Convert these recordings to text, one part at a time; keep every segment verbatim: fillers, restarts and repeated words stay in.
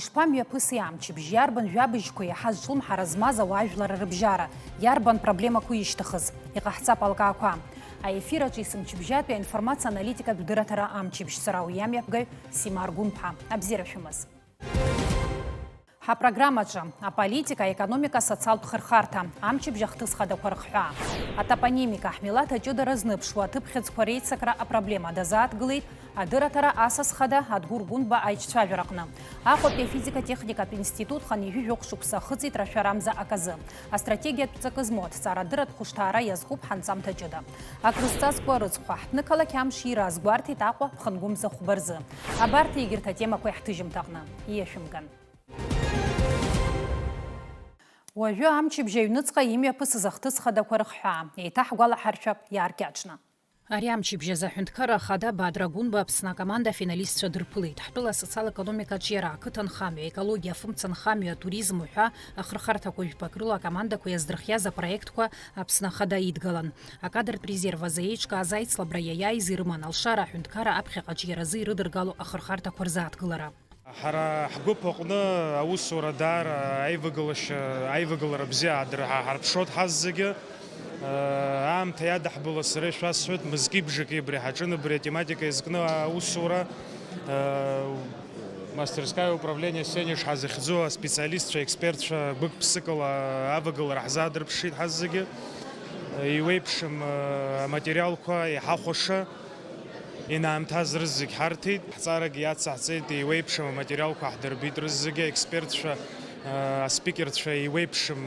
Шԥамҩаԥыси амчыбжь, иарбан жәабжьқәа иаҳа зҿлымҳара змаз ауаажәлар рыбжьара, иарбан проблемақәа ишьҭыхыз? Иҟаҳҵап алкаақәа. Аефир аҿы есымчыбжьатәи аинформациа аналитикатә дырраҭара амчыбжь, сара уи амҩаԥгаҩ Сима Аргәынԥҳа. Абзиара шәымаз. Ҳапрограммаҿы аполитика, аекономика, асоциалтә хырхарҭа, амчыбжь ахҭыс хадақәа рыхҳәаа, атопонимика, ҳмилаҭ аҷыдара зныԥшуа аҭыԥхьыӡқәа реицакра апроблема дазааҭгылеит адырраҭара асас хада Адгәыр Гәынба аиҿцәажәараҟны. Аҟәатәи афизика-техникатә институт хынҩажәи жәохә шықәса ахыҵит рашәарамза аказы. Астратегиатә ҵакы змоу аҭҵаарадырратә хәышҭаара иазкуп ҳанҵамҭа ҷыда. Акрызҵазкуа рыцхәа, ҳҭнықалақь амш ира азгәарҭеит Аҟәа ԥхынгәымза хәба рзы. Абарҭ егьырҭ атемақәа иаҳҭыжьымҭаҟны ииашәымган. Уажәы амчыбжь аҩныҵҟа имҩаԥысыз ахҭыс хадақәа рыхҳәаа, еиҭаҳгәалаҳаршәап иааркьаҿны. Ари амчыбжь азы аҳәынҭқарра ахада Бадра Гәынба Аԥсны акоманда афиналистцәа дырԥылеит. Ҳтәыла асоциал-економика аҿиара, ақыҭанхамҩа, аекологиа, афымцанхамҩа, атуризм уҳәа ахырхарҭақәа жәпак рыла акомандақәа иаздырхиаз апроектқәа Аԥсны ахада идгалан. Акадртә резерв азы еиҿкааз аицлабра иаиааиз ирыман алшара аҳәынҭқарра аԥхьаҟа аҿиаразы ирыдыргало ахырхарҭақәа рзааҭгылара. Ҳара ҳгәыԥ аҟны аусура даара аивагылашьа, аивагылара бзиа аадырҳа-, ҳарԥшуеит ҳазегьы. Аамҭа иадаҳбылаз сара ишәасҳәоит, мызки бжаки абри ҳаҿын, абри атематика иазкны аусура. Мастерская управление Сенеш ҳазыхьӡу аспециалистцәа, аекспертцәа гәык-ԥсыкала авагылара ҳзаадырԥшит ҳазегьы. Иуеиԥшым аматериалқәа, иҳахәаша. Инаамҭаз рызегь ҳарҭеит, ҳҵарагьы иацаҳҵеит, еиуеиԥшым аматериалқәа ҳдырбеит рызегьы, аекспертцәа, аспикерцәа, еиуеиԥшым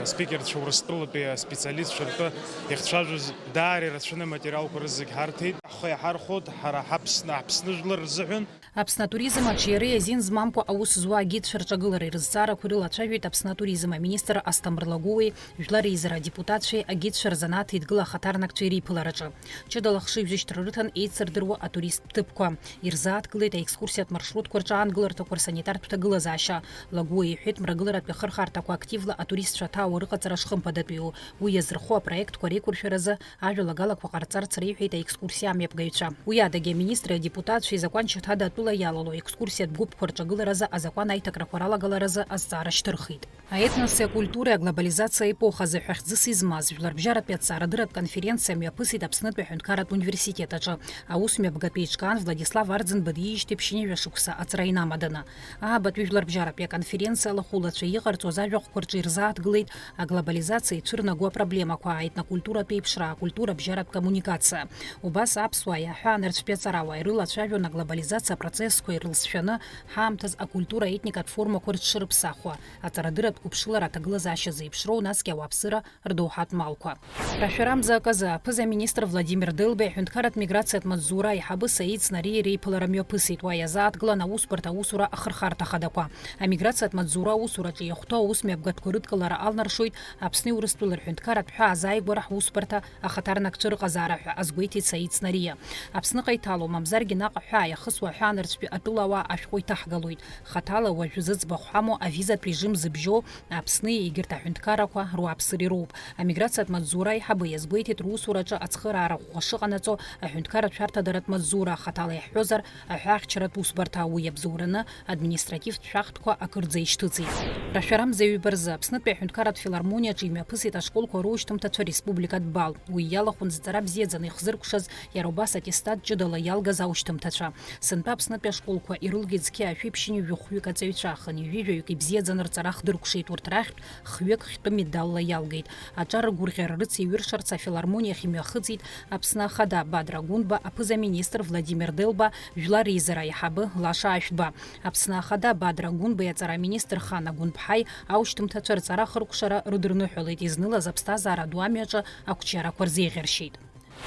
аспикерцәа, Урыстәылатәи аспециалистцәа ртәы иахьцәажәоз даара ирацәаны аматериалқәа рызегь ҳарҭеит. Ҳхы иаҳархәоит ҳара ҳаԥсны, ҳаԥсны жәлар рзыҳәан. Аԥсны атуризм аҿиареи азин змамкәа аус зуа агидцәа рҿагылареи рызҵаарақәа ирылацәажәеит Аԥсны атуризм аминистр Асҭамыр Лагәыуеи, Жәлар Реизара адепутатцәеи агидцәа рзанааҭ еидгыла ахаҭарнакцәеи реиԥылараҿы. Ҷыдала ахшыҩзышьҭра рыҭан еицырдыруа атуристтә ҭыԥқәа. Ирзааҭгылеит аекскурсиатә маршрутқәа рҿы аангыларҭақәа рсанитартә ҭагылазаашьа. Лагәыуа иҳәеит, мрагыларатәи ахырхарҭақәа активла атуристцәа аҭаауа рыҟаҵара шхымԥадатәиу. Уи иазырхо апроектқәа реиқәыршәаразы ажәалагалақәа ҟарҵарц реиҳәеит аекскурсиа амҩаԥгаҩцәа. Уи адагьы аминистри адепутатцәеи закәаншьаҭада атәыла иалало аекскурсиатә гәыԥқәа рҿагыларазы азакәан аиҭакрақәа ралагаларазы азҵаара шьҭырхит. Аетноси акультуреи аглобализациа епохазы ҳәа хьӡыс измаз жәларбжьаратәи аҭҵаарадырратә конференциа мҩаԥысит Аԥснытәи аҳәынҭқарратә университет аҿы. Аус мҩаԥгатә еиҿкаан Владислав Арӡынба диижьҭеи ԥшьынҩажәа шықәса аҵра инамаданы. Аабатәи жәларбжьаратәи аконференциа алахәылацәа иҟарҵоз ажәахәқәа рҿы ирзааҭгылеит аглобализациа ицәырнаго апроблемақәа, аетнокультуратә еиԥшра, акультура бжьаратә коммуникациа. Убас аԥсуааи аҳәаанырцәтәи аҵарауааи рылацәажәон аглобализациа апроцессқәа ирылҵшәаны ҳаамҭаз акультура-етникатә формақәа рыҽшырыԥсахуа, аҵарадырратә гәыԥшылара аҭагылазаашьа зеиԥшроу, насгьы ауааԥсыра рдоуҳатә малқәа. Рашәарамза аказы аԥыза-министр Владимир Делбеи аҳәынҭқарратә миграциатә маҵзура аиҳабы Саид Знариа реиԥылара мҩаԥысит, уа иазааҭгылан аусбарҭа аусура ахырхарҭа хадақәа. Амиграциатә маҵзура аусураҿы иахәҭоу аусмҩаԥгатәқәа рыдкылара алнаршоит Аԥсни Урыстәылеи рҳәынҭқарратә ҳәаа азааигәара ҳусбарҭа ахаҭарнакцәа рыҟазаара ҳәа азгәеиҭеит Саид Знариа. Аԥсныҟа иҭало, мамзаргьы наҟ аҳәаа иахысуа аҳәаанырцәтәи атәылауаа ашәҟәы иҭаҳгалоит. Хаҭала уажәы зыӡбахә ҳамоу авизатә режим зыбжьоу Аԥсни егьырҭ аҳәынҭқаррақәа руааԥсыра ироуп. Амиграциатә маҵзура аиҳабы иазгәеиҭеит, русураҿы ацхыраара ӷәӷәа шыҟанаҵо аҳәынҭқарратә шәарҭадаратә маҵзура, хаҭала иаҳҳәозар, аҳәаахьчаратә усбарҭа, уи иабзоураны административтә шәахтәқәа акырӡа ишьҭыҵит. Рашәарамза ҩба рзы Аԥснытәи аҳәынҭқарратә филармониаҿы имҩаԥысит ашколқәа рушьҭымҭацәа республикатә бал. Уи иалахәын зҵара бзиаӡаны ихзыркәшаз, иара убас аттестат ҷыдала иалгаз аушьҭымҭацәа. Сынтәа Аԥснытәи ашколқәа ирылгеит зқьи аашәи ԥшьынҩажәи хәҩык аҵаҩцәа, хынҩажәи жәаҩык ибзиаӡаны рҵара хдыркәшеит, урҭ рахьтә хҩык хьтәы медалла иалгеит. Аҿар ргәырӷьара рыцеиҩыршарц афилармониа ахь имҩахыҵит Аԥсны Ахада Бадра Гәынба, аԥыза-министр Владимир Делба, Жәлар Реизара аиҳабы Лаша Ашәба. Аԥсны Ахада Бадра Гәынбеи аҵараминистр Хана Гәынԥҳаи аушьҭымҭацәа рҵара хыркәшара рыдырныҳәалеит, изнылаз аԥсҭазаара ду амҩаҿы ақәҿиарақәа рзеиӷьаршьеит.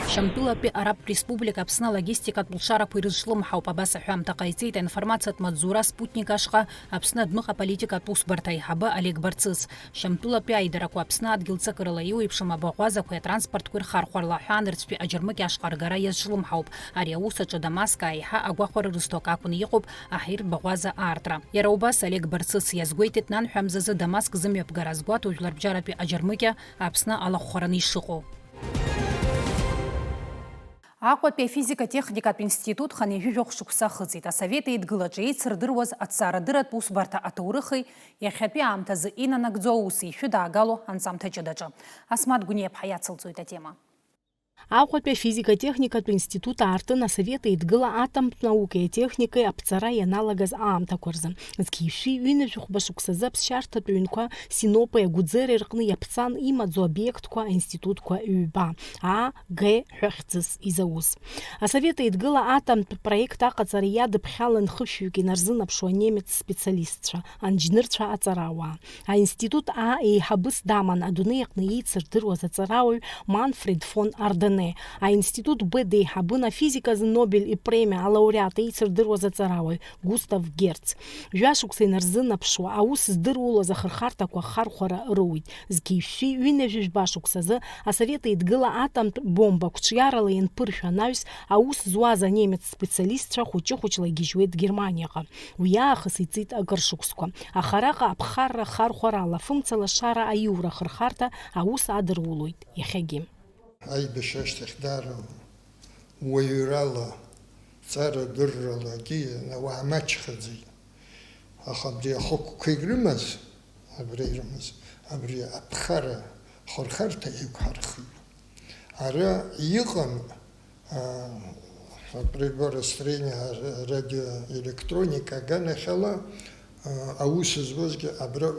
Шьамтәылатәи Арабтә Республика Аԥсны алогистикатә лшарақәа ирызҿлымҳауп, абас аҳәамҭа ҟаиҵеит аинформациатә маҵзура Спутник ашҟа Аԥсны адәныҟа политикатә усбарҭа аиҳабы Олег Барцыц. Шьамтәылатәи аидарақәа Аԥсны адгьыл ҵакырала еиуеиԥшым абаӷәазақәеи атранспорттқәеи рхархәарала аҳәаанырцәтәи аџьармыкьа ашҟа ргара иазҿлымҳауп. Ари аус аҿы Дамаск аиҳа агәахәара рызҭо акакәны иҟоуп аҳаиртә баӷәаза аартра. Иара убас Олег Барцыц иазгәеиҭеит, нанҳәа мзазы Дамаск зымҩаԥгара азгәаҭоу жәларбжьаратәи аџьармыкьа Аԥсны алахәхараны ишыҟоу. Аҟәатәи афизика-техникатә институт хынҩажәи жәохә шықәса ахыҵит. Асовет Еидгылаҿы еицырдыруаз аҭҵаарадырратә усбарҭа аҭоурыхи иахьатәи аамҭазы инанагӡо аусеишәи даагало анҵамҭа ҷыдаҿы. Асмаҭ Гәниаԥҳа иацылҵоит атема. Аҟәатәи афизика-техникатә институт аартын Асовет Еидгыла атомтә наукеи атехникеи аԥҵара ианалагаз аамҭақәа рзы. Зқьи жәшәи ҩынҩажәи хәба шықәсазы аԥсшьарҭатә ҩынқәа Синопи Агәӡери рҟны иаԥҵан имаӡоу обиектқәа аинститутқәа ҩба, А, Г ҳәа хьӡыс изауз. Асовет Еидгыла атомтә проект аҟаҵара иадыԥхьалан хышәҩык инарзынаԥшуа немец специалистцәа, анџьнырцәа аҵарауаа. Аинститут А еиҳабыс даман адунеи аҟны еицырдыруаз аҵарауаҩ Манфред фон Ардене, аинститут Б деиҳабын афизиказы Нобель ипремиа алауреат еицырдыруаз аҵарауаҩ Густав Герц. Жәашықәса инарзынаԥшуа аус здырулоз ахырхарҭақәа ахархәара роуит. Зқьи жәшәи ҩынҩажәи жәба шықәсазы Асовет Еидгыла атомтә бомба қәҿиарала ианԥыршәа анаҩс, аус зуаз анемец специалистцәа хәыҷы-хәыҷла игьежьуеит Германиаҟа. Уи аахыс иҵит акыр шықәсқәа. Аха араҟа аԥхарра хархәарала, фымца лашара аиура ахырхарҭа аус адырулоит иахьагьы. Аибашьра ашьҭахь даара уаҩрала, ҵара-дырралагьы ауаа маҷхаӡеит. Аха абри ахықәқәа ирымаз, абра ирымаз, абри аԥхара ахырхарҭа еиқәҳархеит. Ара иҟан, а, приборостроение, радиоэлектроника аганахьала, а, аус зуазгьы абра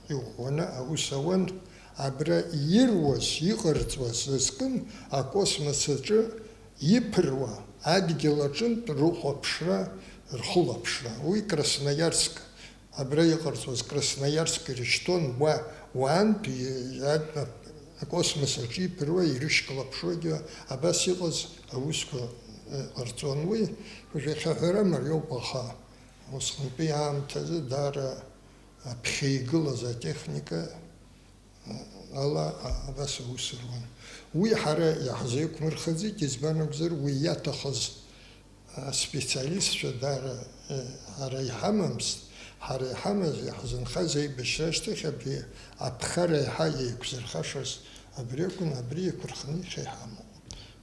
иӷәӷәаны аус ауан, абра ируаз, иҟарҵуаз азкын акосмос аҿы иԥыруа адгьыл аҿынтә рыхәаԥшра, рхылаԥшра. Уи Красноиарск, абра иҟарҵоз Красноиарск ирышьҭон, уа, уаантә и-, и-, акосмос аҿы иԥыруа ирышьклаԥшуагьы абас иҟаз аусқәа, э, ҟарҵон. Уи уажә иахьа ҳәара мариоуп, аха усҟантәи аамҭазы даара аԥхьа игылаз атехника ала, а, абас аус руан. Уи ҳара иаҳзеиқәмырхаӡеит, избан акәзар, уи иаҭахыз, а, специалистцәа даара, э, ҳара иҳамамызт, ҳара иҳамаз, иаҳзынхаз аибашьра ашьҭахь абри аԥхара еиҳа еиқәзырхашаз абри акәын, абри еиқәырханы иахьа иҳамоуп.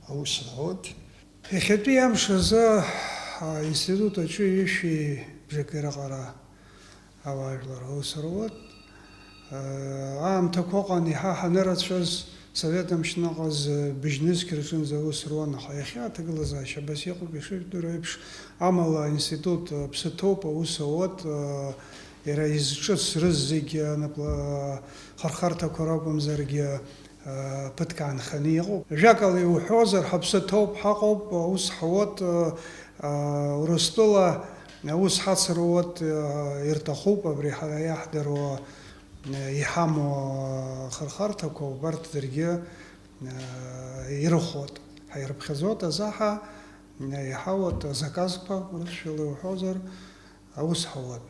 Аус руеит. Иахьатәи амш азы, а, институт аҿы ҩышәи бжаки раҟара ауаажәлар аус руеит. Аамҭақәа ыҟан иаҳа ҳанырацәаз, Совет амшныҟаз быжьнызқь рҿынӡа аус руан, аха иахьа аҭагылазаашьа абас иҟоуп, ишыжәдыруа еиԥш, амала аинститут аԥсы ҭоуп, аус ауеит, иара изҿыц рызегьы анапла-, хырхарҭақәа ракәымзаргьы, ԥыҭк аанханы иҟоуп. Жәакала иуҳәозар, ҳаԥсы ҭоуп, ҳаҟоуп, аус ҳауеит, Урыстәыла аус ҳацыруеит, ирҭахуп, абри ҳара иаҳдыруа, иҳамоу ахырхарҭақәа убарҭ даргьы ирыхәоит. Ҳаирыԥхьаӡоит азаҳа, иҳауеит азаказқәа, урысшәала иуҳәозар, аус ҳауеит.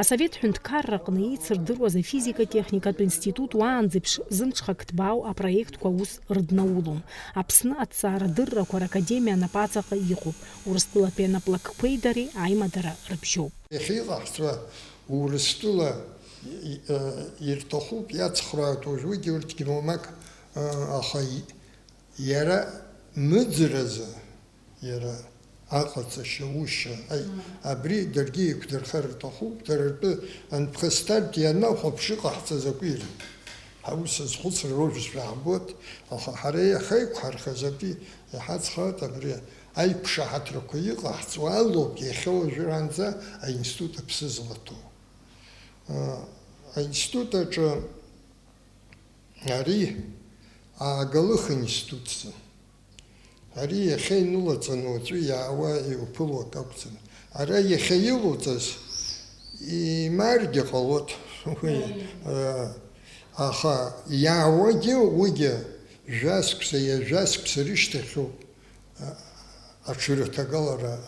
Асовет ҳәынҭқарраҟны еицырдыруаз афизика-техникатә институт уаанӡеиԥш зымҽхак ҭбаау апроектқәа аус рыднаулон. Аԥсны аҭҵаарадыррақәа ракадемиа анапаҵаҟа иҟоуп, Урыстәылатәи анаплакқәеи дареи аимадара рыбжьоуп. Иахьа иҟаҳҵауа Урыстәыла и-, и-, э, ирҭахуп, иацхраауеит уажә уигьы урҭгьы моумак, э, аха и-, иара мыӡразы Иара аҟаҵашьа, ушьа, аи, абри даргьы еиқәдырхар рҭахуп, дара ртәы анԥхасҭартә ианахәаԥш иҟаҳҵаз акәиран. Ҳаус азхәыцра роуп шәаҳбоит, аха ҳара иахьеиқәҳархаз атәи иҳацхраауеит, абри аиқәшаҳаҭрақәа иҟаҳҵо алоуп иахьа уажәраанӡа аинститут аԥсы злаҭоу. Аинститут аҿы Ари аагалых институтӡам. Ари иахьа инылаҵаны уаҵәы иаауа иуԥыло акы акәӡам. Ара иахьа илоуҵаз имааргьы ҟалоит. Уи, Аиеи. Э, аха иаауагьы уигьы жәа-шықәса, ҩажәа-шықәса рышьҭахьоуп, а, аҽырыҭагалара,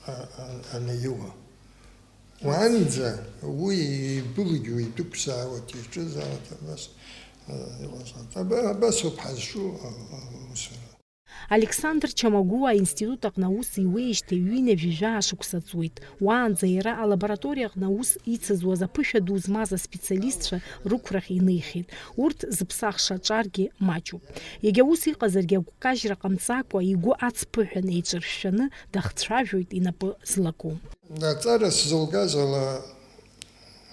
а, а, анаиуа. Уаанӡа уи еибылгьуа, идәықәзаауеит, иҿызаауеит, абас, э, иҟазаауеит. Аба-, абас ауп ҳазҿу, а, а, аусура. Александр Чамагәуа аинститут аҟны аус иуеижьҭеи ҩынҩажәи жәаа шықәса ҵуеит. Уаанӡа иара алабораториа аҟны аус ицызуаз аԥышәа ду змаз аспециалистцәа рықәрахь инеихьеит. Урҭ зыԥсахша аҿаргьы маҷуп. Егьа ус иҟазаргьы, агәкажьра ҟамҵакәа, игәы ацԥыҳәан еиҿыршәшәаны дахцәажәоит инапы злаку. Аҵара сзылгаз ала,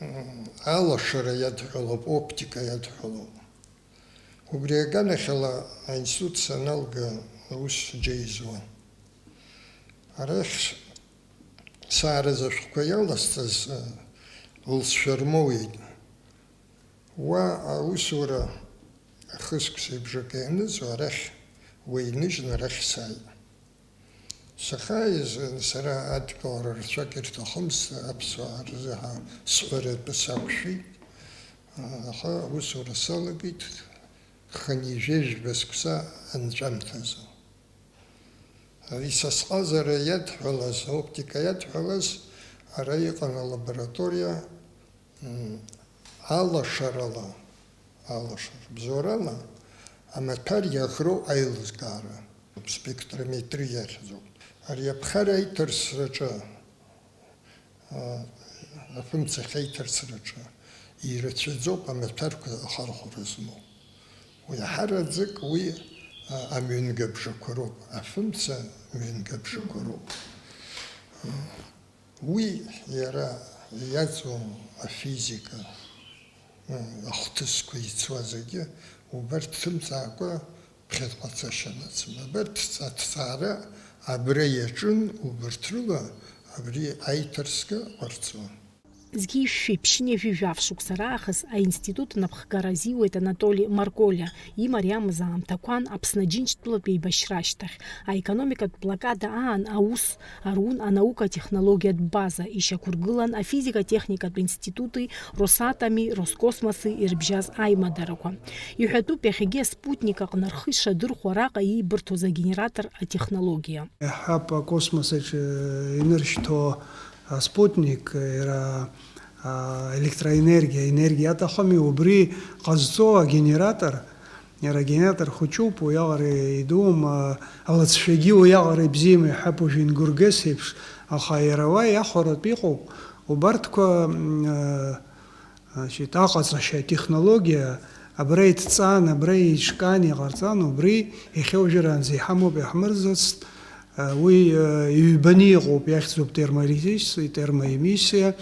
м, алашара иадҳәалоуп, оптика иадҳәалоуп. Убри аганахьала аинститут саналга аус џьеизуан. Арахь сааразы ашәҟәқәа иаласҵаз, ы, лҵшәа рмоуеит. Уа аусура хыск-сеибжак ианыҵуа арахь уиныжьны арахь сааит. Сахьааиз, сара адгылара рацәак ирҭахымызт аԥсуаа рзы ҳәа сҳәаратәы сақәшәеит, аха аусура салагеит хынҩажәи жәба шықәса анҵәамҭазы. Ари са сҟазара иадҳәалаз, аоптика иадҳәалаз, ара иҟан алабораториа, м, алашарала, алашара бзоурала амаҭәар иаӷроу аилызкаара, спектрометриа иахьӡуп. Ари аԥхара аиҭарсраҿы, а, афымцахь аиҭарсраҿы ирацәаӡоуп амаҭәарқәа ахархәара змоу. Уи аҳараӡак уи, а, амҩангабжақәа роуп, афымца мҩангабжақәа роуп. Уи иара иаҵоу афизика, ахҭысқәа ицуа зегьы, убарҭ ҭымҵаакәа ԥхьаҟа цашьа анацым. Абарҭ ҭҵ-, аҭҵаара абра иаҿын, убарҭ рыла абри аиҭарсга ҟарҵон. Зқьи жәшәи ԥшьынҩажәи жәаф шықәса раахыс аинститут напхгара азиуеит Анатоли Марколиа. Имариамыз аамҭақәан Аԥсны Аџьынџьтәылатә еибашьра ашьҭахь. Аекономикатә блокада аан аус арун анаукатә технологиатә база, ишьақәыргылан афизика-техникатә институти, Росатоми, Роскосмоси ирыбжьаз аимадарақәа. Иҳәатәуп иахьагьы аспутник аҟны рхы ишадырхәо араҟа иибырҭоз агенератор атехнологиа. Иаҳҳәап, акосмос аҿы иныршьҭо аспутник, иара, а, електроенергиа, енергиа аҭахыми, убри ҟазҵо агенератор, иара агенератор хәыҷуп, уиаҟара идуум, а, алыҵшәагьы уиаҟара ибзиам, иаҳҳәап, уажә ингургес еиԥш, аха иара уа иахәаратә иҟоуп. Убарҭқәа, м, а, Значит, аҟаҵашьа атехнологиа абра иҭҵан, абра еиҿкаан иҟарҵан, убри иахьа уажәраанӡа иҳамоуп, иаҳмырӡыцт. Уи, ҩбаны иҟоуп, иахьӡуп термоэлектричество, итермоэмиссиа.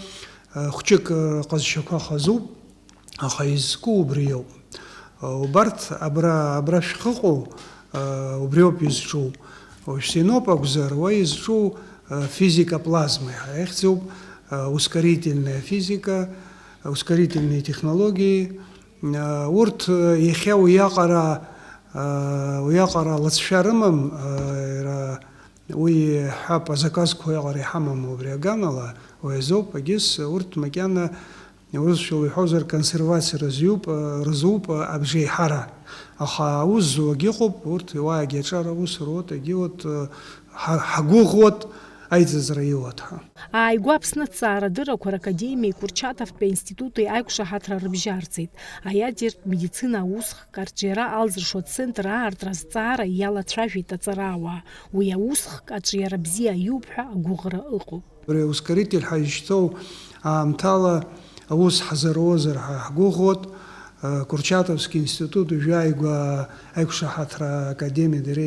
Хәҷык рҟазшьақәа хазуп, аха изку убри иоуп. Убарҭ абра, абра шәхыҟоу, убриоуп изҿу. Уажә синоп акәзар, уа изҿу физика плазмы ҳәа ихьӡуп, ускорительная физика, ускорительные технологии. Урҭ иахьа уиаҟара, уиаҟара лыҵшәа рымам, иара уи ҳәап, азаказқәа уиаҟара иҳамам убри аганала, уи азоуп, егьыс урҭ макьана Урысшәала иҳәозар, консервациа рызиуп, рызуп абжеиҳара. Аха аус зуагь ыҟоуп, урҭ уаагьы аҿар аус руот, егьи урҭ, ҳа-, ҳгәыӷуот аиҵыҵра иуат ҳәа. Ааигәа Аԥсны аҭҵаарадыррақәа ракадемиеи Курчатовтәи аинститути аиқәшаҳаҭра рыбжьарҵеит. Аиадертә медицина аусхк арҿиара алзыршо ацентр аартра азҵаара иалацәажәеит аҵарауаа. Уи аусхк аҿиара бзиа аиуп ҳәа агәыӷра ыҟоуп. Абри аускоритель ҳәа изышьҭоу аамҭала аус ҳзаруозар ҳәа ҳгәыӷуот. Курчатовски институт уажәы ааигәа аиқәшаҳаҭра академиа дара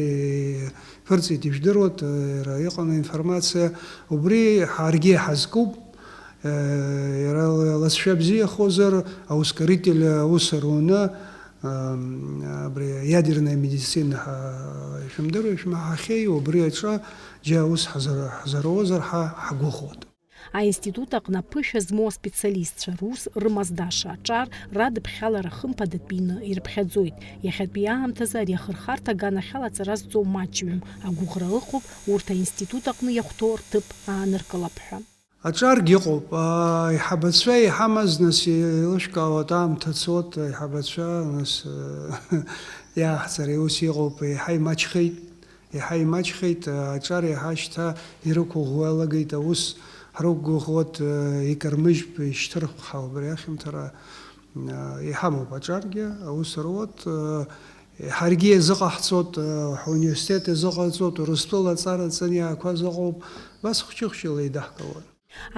иԥырҵит, ижәдыруот, иара иҟан аинформациа. Убри ҳаргьы иҳазкуп. Иара лыҵшәа бзиахозар, аускоритель аус руны, Ам, абри ядерная медицина ҳәа ишәымдыруеи, ишәмаҳахьеи, убри аҿы џьа ус ҳзар-, ҳзаруозар ҳәа ҳгәыӷуеит. Аинститут аҟны аԥышәа змоу аспециалистцәа рус рымаздаша аҿар радыԥхьалара хымԥадатәины ирыԥхьаӡоит. Иахьатәи аамҭазы ари ахырхарҭа аганахьала аҵара зҵо маҷҩым, агәыӷра ыҟоуп урҭ аинститут аҟны иахәҭоу рҭыԥ ааныркылап ҳәа. Аҿаргь ыҟоуп. Аиҳабацәа иҳамаз, нас, еилышәкаауеит, аамҭа цот, аиҳабацәа, нас, иааҳҵари ус иҟоуп, еиҳа имаҷхеит, еиҳа имаҷхеит, аҿар еиҳа шьҭа ирықәыӷәӷәо иалагеит, аус ҳрықәгәыӷуеит, икармыжьп, ишьҭырхәхаа убри ахьымҭара, иҳамоуп аҿаргьы, аус руот, Ҳаргьы иазыҟаҳҵоит, ҳуниверситет иазыҟаҵоит, Урыстәыла аҵара ҵаниақәаз ыҟоуп, абас хәҷы-хәҷыла еидаҳкылоит.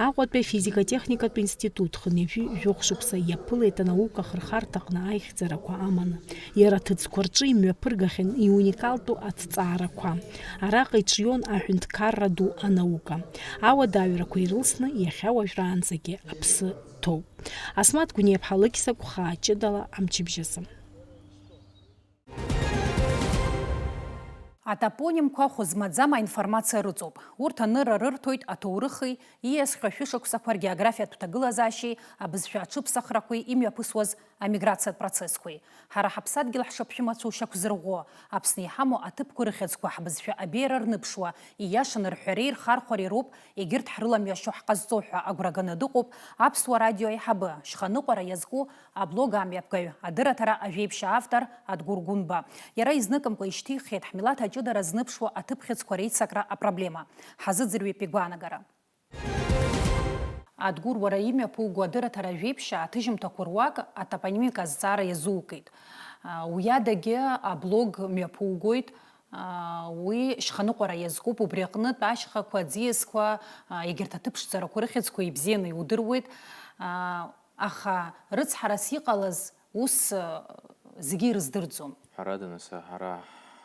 Аҟәатәи афизика-техникатә институт хынҩажәи жәохә шықәса иаԥылеит анаука ахырхарҭаҟны аихьӡарақәа аманы. Иара аҭыӡқәа рҿы имҩаԥыргахьан иуникалтәу аҭҵаарақәа. Араҟа иҿион аҳәынҭқарра ду анаука. Ауадаҩрақәа ирылсны иахьа уажәраанӡагьы аԥсы ҭоуп. Асмаҭ Гәниаԥҳа, Лықьса Гәхаа ҷыдала амчыбжьазы. Атопонимқәа хәы змаӡам аинформациа рыҵоуп. Урҭ аныра рырҭоит аҭоурыхи ииасхьоу ашәышықәсақәа ргеографиатә ҭагылазаашьеи абызшәа аҽыԥсахрақәеи имҩаԥысуаз амиграциатә процессқәеи. Ҳара ҳаԥсадгьыл ҳшаԥшәымацәоу шьақәзырӷәӷәо, Аԥсны иҳамоу аҭыԥқәа рыхьӡқәа ҳбызшәа абеиара рныԥшуа, ииашаны рҳәареи рхархәареи роуп егьырҭ ҳрыламҩашьо ҳҟазҵо ҳәа агәра ганы дыҟоуп Аԥсуа радио аиҳабы, шьханыҟәара иазку аблог амҩаԥгаҩ, адырраҭара ажәеиԥшьаа автор Адгәыр Гәынба. Иара изныкымкәа ишьҭиххьеит ҳмилаҭ аҷыдара зныԥшуа аҭыԥхьыӡқәа реицакра апроблема. Ҳазыӡырҩып игәаанагара. Адгәыр, уара имҩаԥуго адырраҭара ажәеиԥшьаа аҭыжьымҭақәа руак атопонимика азҵаара иазукит. Уи адагьы аблог мҩаԥугоит, уи шьханыҟәара иазкуп, убри аҟнытә ашьхақәа, аӡиасқәа, егьырҭ аҭыԥ ԥшӡарақәа рыхьӡқәа ибзианы иудыруеит. Аха рыцҳарас иҟалаз ус зегьы ирыздырӡом. Ҳәарада, нас, ҳара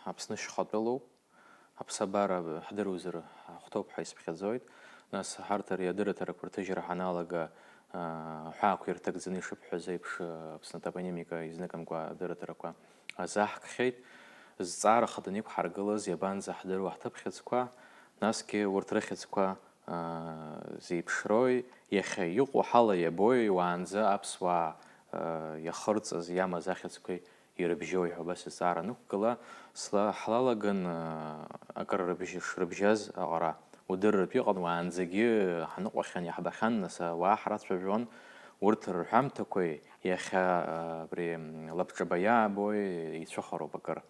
Аԥсны шьхатәылоуп. Аԥсабара ҳдыруазар ҳахәҭоуп ҳәа исԥхьаӡоит. Нас ҳарҭ ари адырраҭарақәа рҭыжьра ҳаналага, аҳәаақәа ирҭагӡаны ишыбҳәаз еиԥш, Аԥсны атопонимика изныкымкәа адырраҭарақәа азаҳкхьеит. Зҵаара хаданы иқәҳаргылаз иабанӡаҳдыруа ҳҭыԥхьыӡқәа, насгьы урҭ рыхьӡқәа зеиԥшрои, иахьа иҟоу ҳала иабои, уаанӡа аԥсуаа иахырҵаз иамаз ахьӡқәеи ирыбжьои ҳәа убас азҵаара анықәгыла, сла-, ҳлалаган, акыр рыбжьы шрыбжьаз аҟара удырратә иҟан, уаанӡагьы ҳаныҟәахьан, иаҳбахьан, нас ауаа ҳрацәажәон, урҭ рҳәамҭақәеи иахьа абри лабҿаба иаабои еицәыхароуп акыр.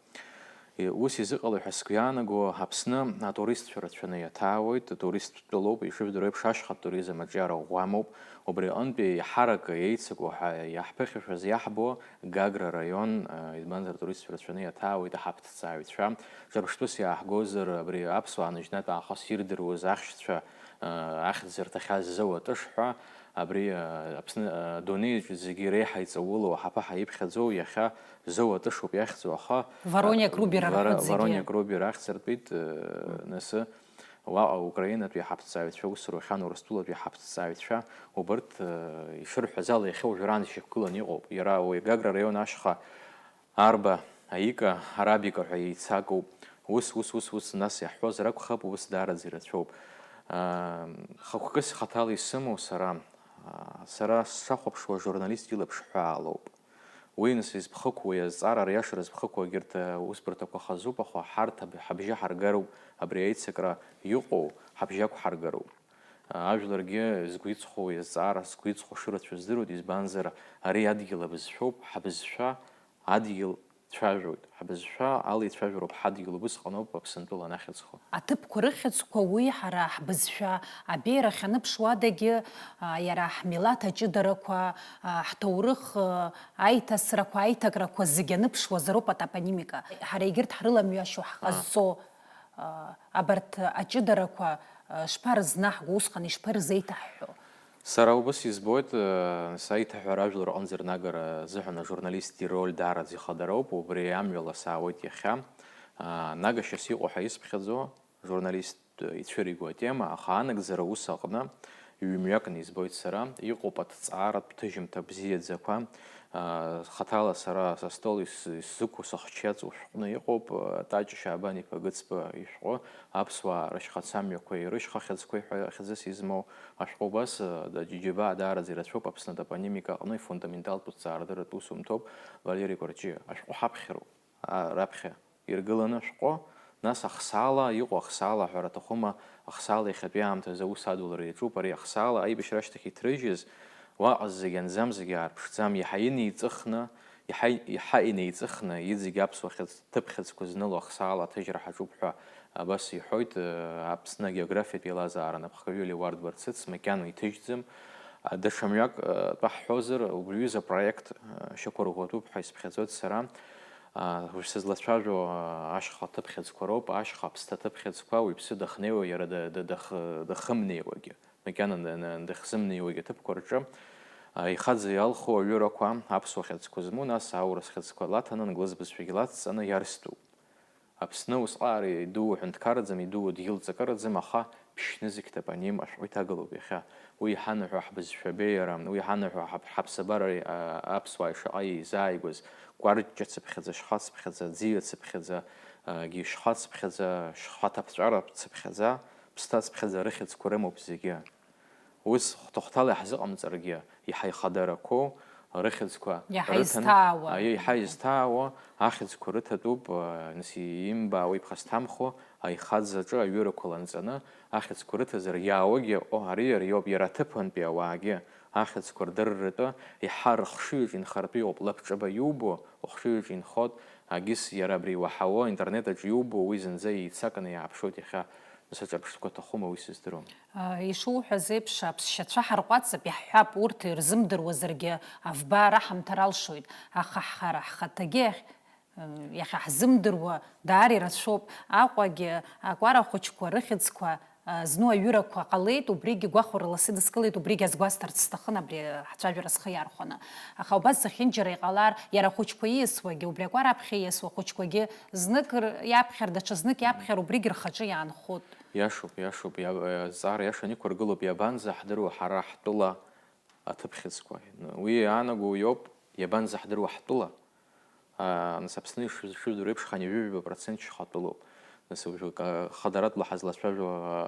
Ус изыҟало ҳәа сгәы иаанаго, Аԥсны атуристцәа рацәаны иаҭаауеит, атуристтә тәылоуп, ишыжәдыруа еиԥш, ашьхатә туризм аҿиара ӷәӷәамоуп, убри аҟынтәи иҳарака еицыкуа ҳәа иаҳԥыхьашәаз иаҳбо Гагра араион, избанзар, атуристцәа рацәаны иаҭаауеит аҳаԥҭҵааҩцәа, ҿырԥштәыс иааҳгозар, абри аԥсуаа аныжьнатә аахыс ирдыруаз ахьшьцәа ахьӡ рҭахьаз Зауа Тыш ҳәа, абри Аԥсны адунеиаҿ зегьы реиҳа иҵаулоу аҳаԥы ҳәа иԥхьаӡоу иахьа Зауа Тышоуп иахьӡу, аха Ворониак Рубер Вара- арахәыцгьы. Ворониак Рубер ахьӡыртәит, э, насы, уаҟа Украинатәи ҳаԥҵааҩцәа ус рухьан, Урыстәылатәи ҳаԥҵааҩцәа, убырҭ, э, ишырҳәаз ала, иахьа уажәраанӡа ишьақәгыланы иҟоуп. Иара уи Гагра араион ашьха Арба, Аика, Арабика ҳәа еицакуп. Ус, ус, ус, ус, нас иаҳҳәозар акәхап, ус даараӡа ирацәоуп. Аа, хықәкыс хаҭала исымоу сара, аа, сара сшахәаԥшуа ажурналист илаԥш ҳәаалоуп. Уи, нас, изԥхықәу, уи азҵаара ариашара зԥхықәу егьырҭ аусбарҭақәа хазуп, аха ҳарҭ аб-, ҳабжьы ҳаргароуп, абри аицакра иҟоу ҳабжьы ақәҳаргароуп. Ажәларгьы згәы иҵхо, уи азҵаара згәы иҵхо шырацәоу здыруеит, избанзар, ари адгьыл абызшәоуп, ҳабызшәа адгьыл цәажәоит, ҳабызшәа ала ицәажәароуп ҳадгьыл, убысҟаноуп Аԥсынтәыла анахьыӡхо. Аҭыԥқәа рыхьӡқәа уи ҳара ҳбызшәа абеиара ахьаныԥшуадагьы, а, иара ҳмилаҭ аҷыдарақәа, а, ҳҭоурых, а, аиҭасрақәа, аиҭакрақәа зегьы аныԥшуазароуп атопонимика. Ҳара егьырҭ ҳрыламҩашьо ҳҟазҵо, а, абарҭ аҷыдарақәа, а, шԥарызнаҳго, усҟан ишԥарзеиҭаҳҳәо? Сара убас избоит, э, саиҭаҳәара ажәлар рҟынӡа рнагара азыҳәан ажурналист ироль даараӡа ихадароуп, убри амҩала саауеит иахьа. А, нагашьас иҟоу ҳәа исԥхьаӡо, журналист ицәыриго атема, аха анагӡара ус аҟны ҩ-мҩакны избоит сара, иҟоуп аҭҵааратә ҭыжьымҭа бзиаӡақәа, а, хаҭала сара са стол ис-, исзықәу сыхчы иаҵоу шәҟәны иҟоуп, а, Таҷ Шьаабан-иԥа Гыцба ишәҟәы, аԥсуаа рышьхацамҩақәеи рышьхахьыӡқәеи ҳәа хьӡыс измоу ашәҟәы убас, а, да-, џьабаа даараӡа ирацәоуп Аԥсны атопонимика аҟны ифундаменталтә ҭҵаарадырратә усумҭоуп Валери Кәарҷиа. Ашәҟәы ҳаԥхьароуп, а, раԥхьа иргыланы ашәҟәы, нас ахсаала, иҟоу ахсаала аҳәара аҭахума, ахсаала иахьатәи аамҭазы аус адулара иаҿуп, ари ахсаала аибашьра ашьҭахь иҭрыжьыз, уаҟа зегь анӡам, зегь аарԥшӡам, иаҳа инеиҵыхны, иаҳа, иаҳа инеиҵыхны, иҵегь аԥсуа хьыӡ-, ҭыԥхьыӡқәа зныло ахсаала аҭыжьра ҳаҿуп ҳәа абас иҳәоит, э, Аԥсны агеографиатә еилазаара анапхгаҩы Леуард Барцыц, макьана иҭыжьӡам. А, даҽа мҩак, э, тәы ҳҳәозар, убри аҩыза апроект, э, шьақәырӷәӷәатәуп ҳәа исԥхьаӡоит сара. Уажә сызлацәажәо ашьха аҭыԥхьыӡқәа роуп, ашьха аԥсҭа аҭыԥхьыӡқәа уаҩԥсы дахнеиуа, иара дахымнеиуагьы, макьана дахьзымнеиуагь аҭыԥқәа рҿы ихаӡа иалху аҩырақәа, аԥсуа хьыӡқәа змоу, нас аурыс хьыӡқәа лаҭаны, англыз бызшәагьы лацҵаны иарстәуп. Аԥсны усҟаара идуу ҳәынҭқарраӡам, идуу дгьыл ҵакыраӡам, аха Ԥшьнызқь топоним ашәҟәы иҭагалоуп иахьа. Уи иҳанаҳәо ҳбызшәа абеиара, уи иҳанаҳәо ҳаԥ-, ҳаԥсабарареи, а, аԥсуааи шаҟа еизааигәаз, кәарҷҷа цыԥхьаӡа, шьха цыԥхьаӡа, ӡиа цыԥхьаӡа, а, гьы шьха цыԥхьаӡа, шьха ҭаԥҵәара цыԥхьаӡа, ԥсҭа цыԥхьаӡа рыхьӡқәа рымоуп зегьы. Ус хәҭа-хәҭала иаҳзыҟамҵаргьы, иаҳа ихадарақәоу рыхьӡқәа Иаҳа рыҭаны, изҭаауа. Аиеи, иаҳа изҭаауа ахьӡқәа рыҭатәуп, а, нас имбаауа иԥхасҭамхо аихаӡаҿы аҩырақәа ланҵаны ахьӡқәа рыҭазар иаауагьы, о, ари иара иоуп, иара аҭыԥантәи ауаагьы ахьӡқәа рдырратәы иаҳа рыхшыҩаҿ инхартәы иҟоуп, лабҿаба иубо ухшыҩаҿ инхот, агьыс иара абри иуаҳауа интернет аҿы иубо уи зынӡа еицакны иааԥшуеит иахьа. Нас аҿырԥштәқәа аҭахума, уи сыздыруам. Ишуҳәаз еиԥш, аԥсшьацәа ҳарҟәаҵып, иаҳҳәап, урҭ ирзымдыруазаргьы, авба раҳамҭар алшоит, аха ҳара ҳхаҭагьы иахьа ҳзымдыруа даара ирацәоуп. Аҟәагьы акәара хәыҷқәа рыхьӡқәа зну аҩырақәа ҟалеит, убригьы гәахәарыла сыдыскылеит, убригь азгәасҭарц сҭахын абри ҳцәажәара схы иархәаны. Аха убас зехьынџьара иҟалар, иара ахәыҷқәа ииасуагьы, убри акәара аԥхьа ииасуа ахәыҷқәагьы знык р-, иаԥхьар, даҽазнык иаԥхьар, убригь рхаҿы иаанхоит. Иашоуп, иашоуп, иа-, э, азҵаара иашаны иқәыргылоуп, иабанӡаҳдыруа ҳара ҳтәыла аҭыԥхьыӡқәа? Уи иаанаго уиоуп, иабанӡаҳдыруа ҳтәыла? Аа, нас Аԥсны ишыжәдыруа еиԥш, хынҩажәижәаба процент шьхатәылоуп. Нас уажәы ка-, хадаратәла ҳазлацәажәо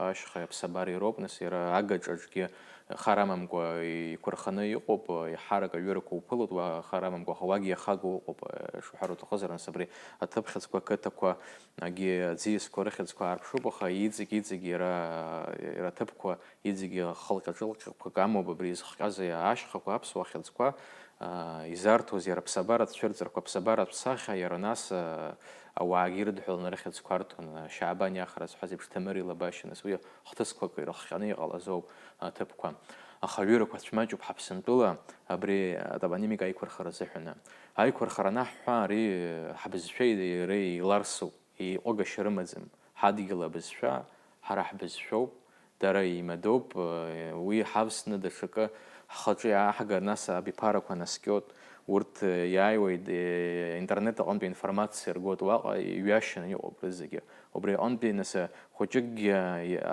ашьхеи аԥсабареи роуп, нас иара агаҿаҿгьы хар амамкәа иқәырханы иҟоуп, еиҳарак аҩырақәа уԥылоит, уа хар амамкәа, аха уагьы иахагоу ыҟоуп, шуҳәар уҭахызар, нас абри аҭыԥхьыӡқәа, ақыҭақәа, агьи аӡиасқәа рыхьӡқәа аарԥшуп, аха иҵегь-иҵегь иара, иара аҭыԥқәа иҵегьы хылҟьа-ҿылҟьақәак амоуп, абри изыхҟьаз ашьхақәа, аԥсуа хьыӡқәа, аа, изарҭоз иара аԥсабаратә цәырҵрақәа, аԥсабаратә сахьа, иара нас, аа, ауаагьы ирыдҳәаланы рыхьӡқәа арҭон, Шьаабан Иахра зҳәаз еиԥш, Ҭамыр Илабашьа, нас уи хҭысқәак ирыхҟьаны иҟалазоуп аҭыԥқәа. Аха аҩырақәа цәмаҷуп Ҳаԥсынтәыла абри атопонимика аиқәырхара азыҳәаны. Аиқәырхара анаҳҳәа, ари ҳбызшәеи иареи еиларсуп. Еиҟәагашьа рымаӡам. Ҳадгьыл абызшәа, ҳара ҳбызшәоуп, дара еимадоуп, уи ҳавсны даҽакы ҳхаҿы иааҳгар, нас абиԥарақәа наскьоит, урҭ иааиуеит, интернет аҟынтәи аинформациа ргоит, уаҟа иҩашьаны иҟоуп рызегьы. Убри аҟынтәи, нас, хәыҷыкгьы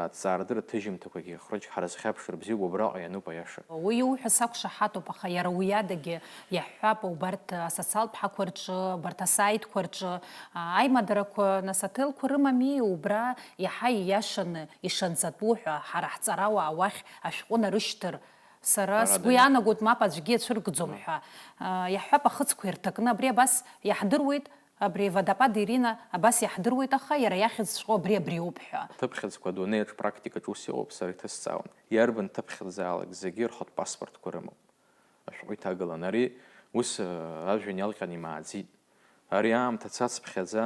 аҭҵаарадырра аҭыжьымҭақәагьы хрыҷ ҳара зхьаԥшыр бзиоуп, убраҟа иануп аиаша. Уи иуҳәаз сақәшаҳаҭуп, аха иара уи адагьы иаҳҳәап, убарҭ асоциалтә ԥҳақәа рҿы, убарҭ асаитқәа рҿы, а, аимадарақәа, нас, аҭелқәа рымами, убра иаҳа ииашаны ишанҵатәу ҳәа, ҳара ҳҵарауаа уахь ашәҟәы нарышьҭыр, сара Ҳәарада, сгәы иа- иаанагоит, мап аӡәгьы иацәыргӡом Мап. ҳәа. А, иаҳҳәап, ахыцқәа ирҭакны, абри абас иаҳдыруеит, абри Водопад Ирина абас иаҳдыруеит, аха иара иахьӡҵәҟьоу абри абриоуп ҳәа. Аҭыԥхьыӡқәа адунеи аҿы практикаҿы ус иҟоуп, сара иҭысҵаауан. Иарбан ҭыԥхьыӡаалак зегьы рхатә паспортқәа рымоуп. Ашәҟәы иҭагалан. Ари ус, э, ажәҩан иалҟьан имааӡеит. Ари аамҭа цацԥхьаӡа,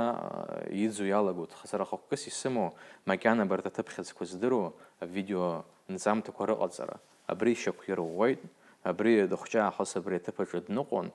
э, иӡу иалагоит. Сара хықәкыс исымоу, макьана абарҭ аҭыԥхьыӡқәа здыруа авидео нҵамҭақәа рыҟаҵара. Абри ишьақәирӷәӷәеит, абри дыхәҷаахыс абри аҭыԥ аҿы дныҟәон,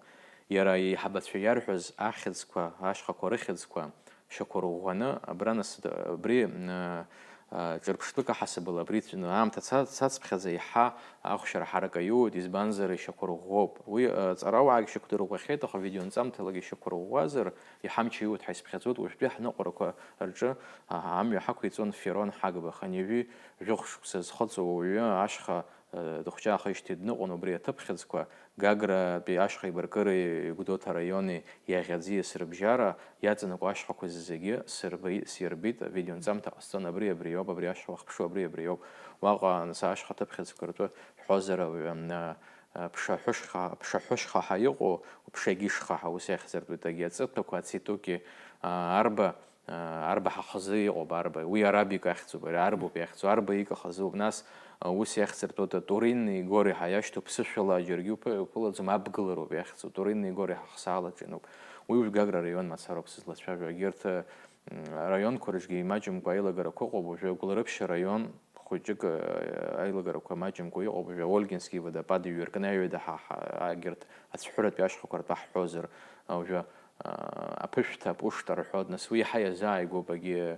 иара аиҳабацәа иарҳәаз ахьӡқәа, ашьхақәа рыхьӡқәа, шьақәырӷәӷәаны, абра нас, абри, м, а, ҿырԥштәык аҳасабала абри ц-, аамҭа ца-, цацԥхьаӡа иаҳа ахәшьара ҳарак аиуеит, избанзар, ишьақәырӷәӷәоуп. Уи, а, ҵарауаагьы шьақәдырӷәӷәахьеит, аха видеонҵамҭалагьы ишьақәырӷәӷәазар, иҳамч аиуеит ҳәа исԥхьаӡоит. Уажәтәи ҳныҟәарақәа рҿы, а, амҩа ҳақәиҵон Ферон Ҳагба, хынҩажәи жәохә шықәса зхыҵуа уаҩы ашьха, а, дыхәҷаахижьҭеи дныҟәон убри аҭыԥхьыӡқәа, Гагратәи ашьха еибаркыреи Гәдоуҭа араиони иаӷьаӡиас рыбжьара иаҵанакуа ашьхақәа зегьы сырбеи-, сирбеит, авидеонҵамҭа ҟасҵон, абри абри иоуп, абри ашьха уахԥшу, абри абри иоуп. Уаҟа анса ашьха ҭыԥхьыӡқәа ртәы ҳҳәозар, ауаҩы, а, а, ԥшаҳәышха, ԥшаҳәышха ҳәа иҟоу, ԥшагьышха ҳәа ус иахьӡыртәуеит, агьи аҵыҭәақәа, ацветоки, а, арба, Арба ҳа хазы иҟоуп, арба, уи арабика ахьӡуп, ари арбоуп иахьӡу, арба ика хазуп. Нас, ус иахьӡыртәуеит, Туринни Гори ҳәа иашьҭоу ԥсышәала џьаргьы уԥы-, уԥылаӡом, абгылароуп иахьӡу, Туринни Гори ҳа ҳсаалаҿ иануп. Уи уажә Гагра араион мацароуп сызлацәажәо, егьырҭ, м, араионқәа рҿгьы имаҷымкәа аилагарақәа ыҟоуп, уажәы Гәылрыԥшь араион хәыҷык, э, аилагарақәа маҷымкәа иҟоуп, уажәы Ольгински водопад иҩаркны аҩада ҳа, ҳа, егьырҭ ацәҳәыратәи ашьхақәа ртәы ҳҳәозар, уажәы Аԥышәҭа, апушта рҳәоит, нас уи иаҳа иазааигәоуп, егьи,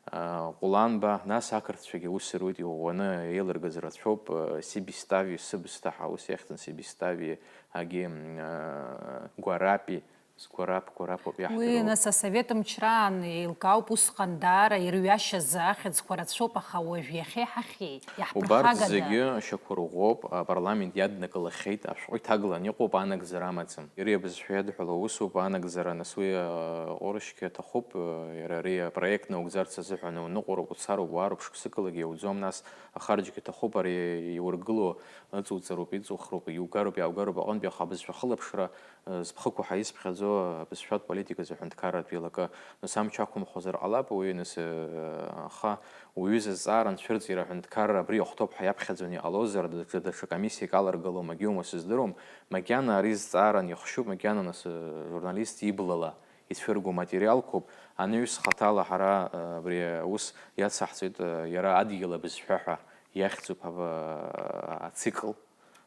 а, Ҟәланба, нас ақырҭцәагьы аус руеит, иӷәӷәаны еилыргаз рацәоуп, а, Сибистави, Сыбсҭа ҳәа аус иахьӡын, Сибистави, егьи, м, а, Гәарапи, Згәарап, Гәарап ауп Уи, иаҳдыруа. Нас, асовет мчраан еилкаауп усҟан даара ирҩашьаз ахьӡқәа рацәоуп, аха уажә иахьеи ҳахьеи Убарҭ иаҳԥырхагада? Зегьы шьақәырӷәӷәоуп, апарламент иаднакылахьеит, ашәҟәы иҭаглан иҟоуп, анагӡара амаӡам. Иара иабызшәа иадҳәало усоуп, анагӡара, нас уи, а, ҟәрышьгьы аҭахуп, а, иара ари апроект наугӡарц азыҳәан уныҟәароуп, уцароуп, уаароуп, шықәсыкалагьы иауӡом, нас ахарџьгьы аҭахуп, ари иургыло ыҵуҵароуп, иҵухроуп, иугароуп, иааугароуп, аҟынтәи аха абызшәа ахылаԥшра, а, зԥхықәу ҳәа исԥхьаӡо абызшәатә политиказы аҳәынҭқарратә еилакы, нас амч ақәымхозар ҟалап, уи, нас, а, аха уҩыза зҵаара анцәырҵира аҳәынҭқарра абри иахәҭоуп ҳәа иаԥхьаӡаны иҟалозар, даҽа, даҽа комиссиак аларгыло, магьума сыздыруам, макьана ари зҵааран ихшьуп, макьана нас, э, журналист иблала ицәырго материалқәоуп, анаҩс хаҭала ҳара, э, абри аус иацаҳҵеит, э, иара адгьыл абызшәа ҳәа иахьӡуп ҳа-, ацикл,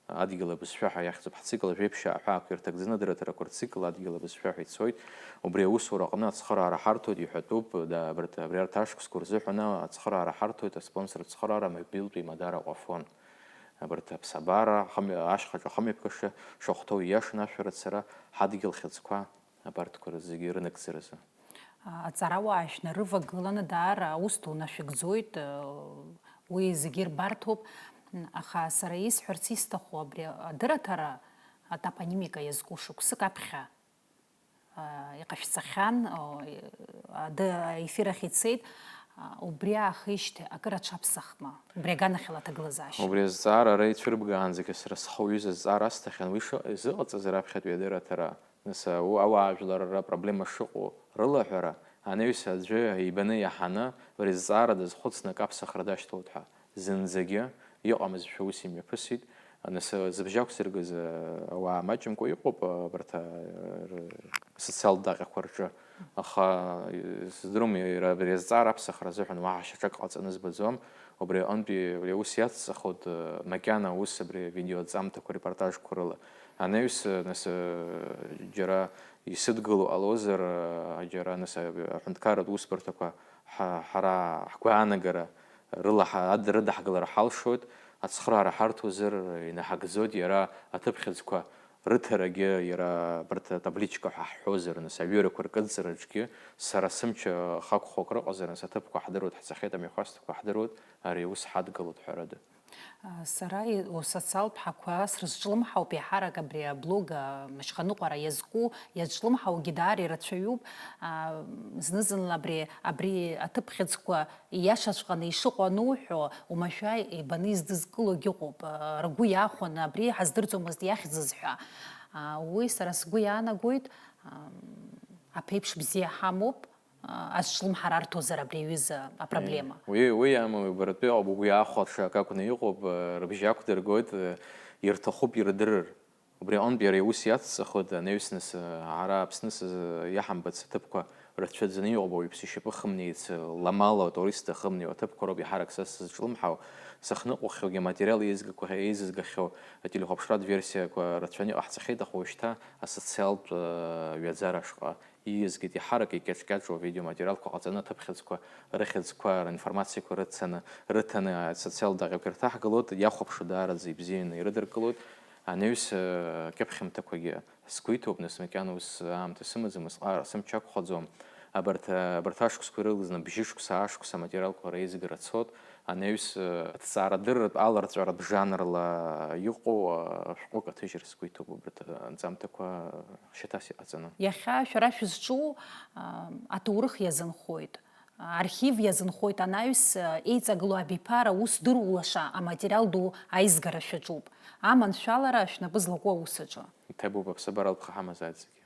адгьыл абызшәа ҳәа иахьӡуп ҳцикл, жәеиԥшьаа ҳәа ақәирҭагӡаны адырраҭарақәа рцикл адгьыл абызшәа ҳәа ицоит, убри аусураҟны ацхыраара ҳарҭоит, иҳәатәуп, да, абарҭ, абри арҭ ашықәсқәа рзыҳәаны ацхыраара ҳарҭоит, аспонсор цхыраара, мобилтә еимадара Аҟәафон. Абарҭ аԥсабара, ахымҩа-, ашьхаҿы ахымҩаԥгашьа шахәҭоу ииашаны ашәарыцара, ҳадгьыл хьыӡқәа, абарҭқәа зегьы рынагӡаразы. Аҵарауаа шәнарывагыланы даара аус ду нашәыгӡоит, уи зегьы рбарҭоуп, аха сара исҳәарц исҭаху абри адырраҭара атопонимика иазку шықәсык аԥхьа иҟашәҵахьан, ады-, аефир ахь ицеит, убри аахижьҭеи акыр аҽаԥсахма, убри аганахьала аҭагылазаашьа? Убри азҵаара ара ицәырбгаанӡагьы сара схы уҩыза зҵаара асҭахьан, уи шыҟ-, изыҟаҵаз раԥхьатәи адырраҭара, нас, а, у-, ауаажәларра проблема шыҟоу рылаҳәара, анаҩс аӡәы ибаны иаҳаны, убри азҵаара дазхәыцны акы аԥсахра дашьҭалоит ҳәа. Зынӡагьы иҟамызшәа ус имҩаԥысит. Нас, зыбжьы ақәзыргаз, ауаа маҷымкәа иҟоуп, абарҭ, р-, социалтә даҟьақәа рҿы. Аха, сыздырам, иара абри азҵаара аԥсахра азыҳәан уаҳа шьаҿак ҟаҵаны збаӡом. Убри аҟынтәи абри аус иацҵахоит, макьана ус абри авидеоаҵамҭақәа, репортажқәа рыла. Анаҩс, нас, џьара исыдгыло ҟалозар, џьара, нас, аҳәынҭқарратә усбарҭақәа ҳа-, ҳара ҳгәаанагара рыла ҳа-, ад-, рыдаҳкылара ҳалшоит, ацхыраара ҳарҭозар инаҳагӡоит, иара аҭыԥхьыӡқәа рыҭарагьы, иара абарҭ атабличка ҳәа ҳҳәозар, нас, аҩырақәа ркыдҵараҿгьы сара сымч ахақәхо акрыҟазар, нас, аҭыԥқәа ҳдыруеит, ҳцахьеит, амҩахәасҭақәа ҳдыруеит, ари аус ҳадгылоит, ҳәарада. Сара и-, социалтә ҳақәа срызҿлымҳауп, еиҳарак абри аблог, а, ашьханыҟәара иазку, иазҿлымҳаугьы даара ирацәаҩуп. А, зны-зынла абри, абри аҭыԥхьыӡқәа ииашаҵәҟьаны ишыҟоу ануҳәо, уамашәа ибаны издызкылогьы ыҟоуп. А, ргәы иахәаны абри ҳаздырӡомызт иахьӡыз ҳәа. А, уи сара сгәы иаанагоит, а, аԥеиԥш бзиа ҳамоуп. Азҿлымҳара арҭозар абри аҩыза апроблема? Уи, уи амоуп, баратәи ауп, угәы иаахәаша акы акәны иҟоуп, рыбжьы ақәдыргоит, ирҭахуп ирдырыр. Убри аҟынтә иара иус иацҵахоит, анаҩс нас, ара Аԥсны сыз-, иаҳамбац аҭыԥқәа рацәаӡаны иҟоуп, ауаҩԥсы ишьапы хымнеиц, ламала атурист ахымнеиуа аҭыԥқәа роуп иаҳарак са сызҿлымҳау, сахныҟәахьоугьы аматериал еизгақәа-, еизызгахьоу ателехәаԥшратә версиақәа рацәаны иҟаҳҵахьеит, аха уажәшьҭа асоциалтә, ҩаӡара ашҟа ииазгеит, иаҳарак икьаҿ-кьаҿуа авидеоматериалқәа ҟаҵаны аҭыԥхьыӡқәа, рыхьӡқәа, ринформациақәа рыцаны, рыҭаны асоциалтә даҟьақәа ирҭаҳгалоит, иахәаԥшуа даараӡа ибзианы ирыдыркылоит. Анаҩс, э, акьыԥхьымҭақәагьы сгәы иҭоуп, нас макьана ус аамҭа сымаӡам, усҟак сымч ақәхаӡом. Абарҭ, э, абарҭ ашықәсқәа ирылгаз, бжьышықәса, аашықәса аматериалқәа реизгара цот, анаҩс, э, аҭҵаарадырратә аларҵәаратә жанрла иҟоу, э, шәҟәык аҭыжьра сгәы иҭоуп, убарҭ, э, анҵамҭақәа шьаҭас иҟаҵаны. Иахьа шәара шәызҿу, а, аҭоурых иазынхоит, архив иазынхоит, анаҩс, а, еиҵагылоу абиԥара ус дыруаша аматериал ду аизгара шәаҿуп. Аманшәалара шәнапы злаку аус аҿы. Иҭабуп аԥсабара алԥха ҳамазааит зегьы.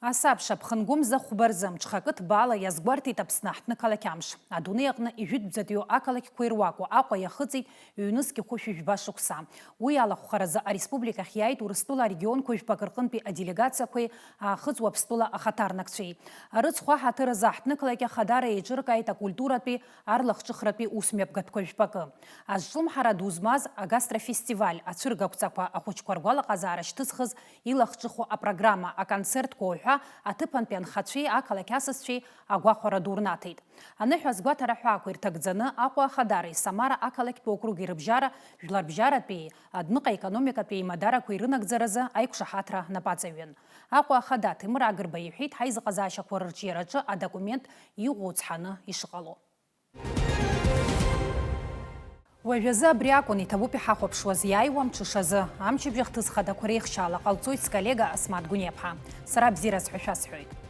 Асабша ԥхынгәымза хәба рзы мҽхакы ҭбаала иазгәарҭеит Аԥсны аҳҭнықалақь амш. Адунеи аҟны ижәытәӡатәиу ақалақьқәа ируаку Аҟәа иахыҵит ҩнызқь хәышәи жәба шықәса. Уи алахәхаразы ареспубликахь иааит Урыстәыла арегионқәа жәпак рҟынтәи аделегациақәеи Аахыҵ Уаԥстәыла ахаҭарнакцәеи. Арыцхә аҳаҭыр азы аҳҭнықалақь ахадара еиҿыркааит акультуратәи, арлахҿыхратәи ус мҩаԥгатәқәа жәпакы. Азҿлымҳара ду змаз агастрофестиваль, ацәыргақәҵақәа, ахәыҷқәа ргәалаҟазаара шьҭызхыз илахҿыху апрограмма, аконцертқәа уҳәа аҭыԥантәи анхацәеи ақалақь асасцәеи агәахәара ду рнаҭеит. Аныҳәа азгәаҭара ҳәаақәа ирҭагӡаны Аҟәа ахадареи Самара ақалақьтә округи рыбжьара, жәларбжьаратәи адәныҟа економикатәи аимадарақәа ирынагӡаразы аиқәшаҳаҭра напаҵаҩын. Аҟәа ахада Ҭемыр Агрба иҳәеит ҳаизыҟазаашьақәа рырҿиараҿы адокумент иӷәӷәоу цҳаны ишыҟало. Уажәазы абри акәын иҭабуп иҳахәаԥшуаз иааиуа амҽышазы. Амчыбжь ахҭыс хадақәа реихшьаала ҟалҵоит сколлега Асмаҭ Гәыниаԥҳа. Сара бзиараз ҳәа шәасҳәоит.